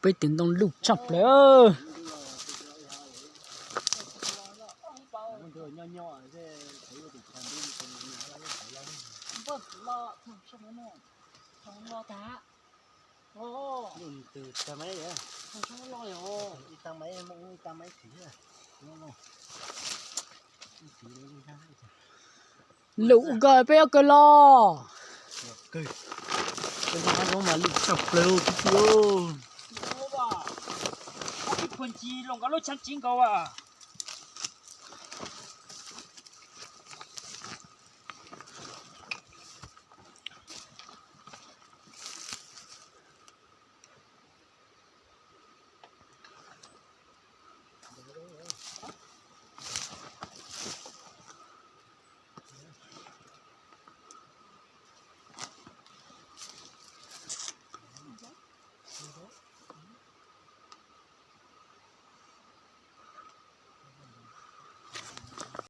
Peb tus ntoo luj tshaj plaws. Lus koj peb ob kawg los. Peb tus ntoo mas luj tshaj plaws tib si. Ib phuag ntsis los nkaus lub tshav tsis nkaus a.